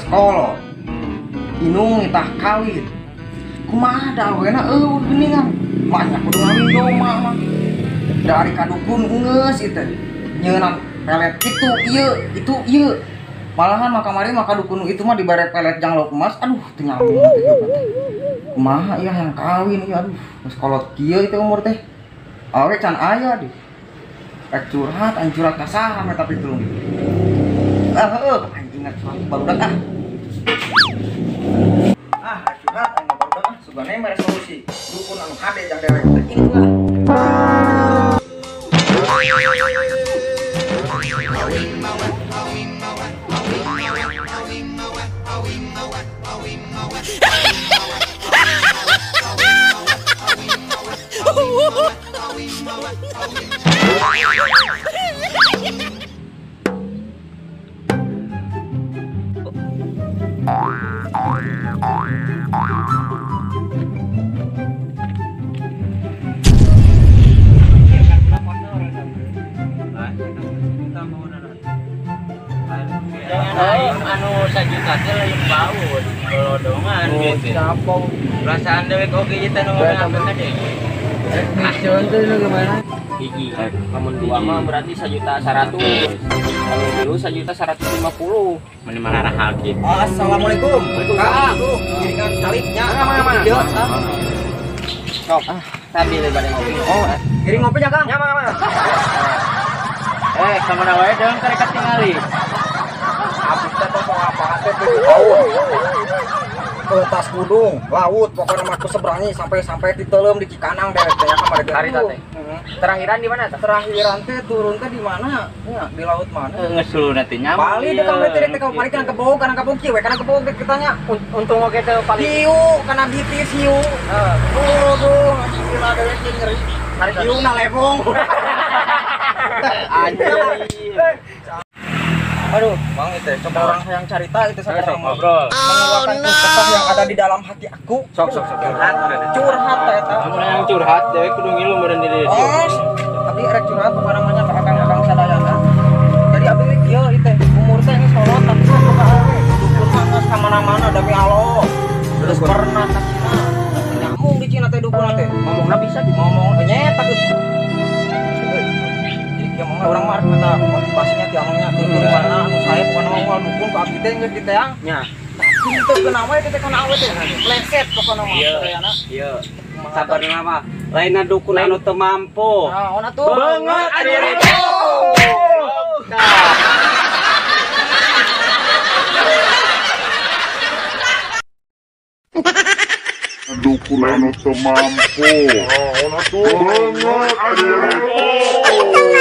geus kolot. Inung nitah kawin. Kumaha da awena eueuh geuningan. Banyak kudu ngawin doma mah. Dari kadukun geus ieu teh. Nyeunan pelet itu ieu, itu ieu. Malahan mah kamari mah kadukun itu mah dibere pelet jang lauk emas. Aduh, teu nyambung teh. Kumaha ieu hayang kawin ieu aduh, geus kolot kieu itu umur teh. Awe can aya di. Rek curhat, anjing curhat ka saha meh tapi tulung. Ah heueuh, anjing curhat barudak ah. Ah, rek curhat aing mah barudak ah, sugane mere solusi. Dukun anu hade jang dewek teh kitu lah. Anu sajuta teh lain baut bolodongan gitu. Perasaan dewek oge ieu teh nu ngomong teh. Contoh lu gimana? Hiji. Lamun dua mah berarti 1.100.000. Kalau dulu 1.150.000. Meni mararahal kitu. Assalamualaikum. Waalaikumsalam. Giringan salibnya. Sok, sambil bade ngopi. Oh, giring ngopi nya, Kang? Nya, mangga. Eh, kamana wae deung karek katingali. Abis teh tong apa teh 7 tahun. Ke tas kudung, laut, pokoknya mah aku seberangi sampai-sampai ditelem di Cikanang deh, teh kamari Hari teh. Terakhiran di mana teh? Terakhiran teh turun teh di mana? Ya, di laut mana? Geus lu nanti nyampe. Bali deh kamari teh teh balik kana kebog, kana kebog kieu we, kana kebog teh kitanya. Untung oge teh paling hiu, kana bitis hiu. Heeh. Aduh, gila dewek nyeri. Hiu na lebong. Anjing. Aduh, Bang itu coba orang yang carita itu saya ngobrol. Mengeluarkan kesah yang ada di dalam hati aku. Sok sok sok curhat. Curhat eta. Lamun yang curhat dewek kudu ngilu meureun di dieu. Oh, tapi erek curhat pokokna namanya ka akang-akang sadayana. Jadi abdi we kieu ieu teh umur teh geus kolot tapi sok boga awewe. Dukun mah geus ka mana-mana demi Allah. Terus pernah ka Cina. Nyambung di Cina teh dukun teh. Ngomongna bisa gitu. Ngomong nya tapi orang mah kata motivasinya ti amangnya dukun mana anu saya pokona mah moal dukun ku abdi teh geus diteang nya tapi teu keuna we teh kana awe teh pleset pokona mah sadayana ieu sabarna mah lainna dukun anu teu mampu naon atuh beungeut diri. Dukun anu teu mampu naon atuh beungeut diri.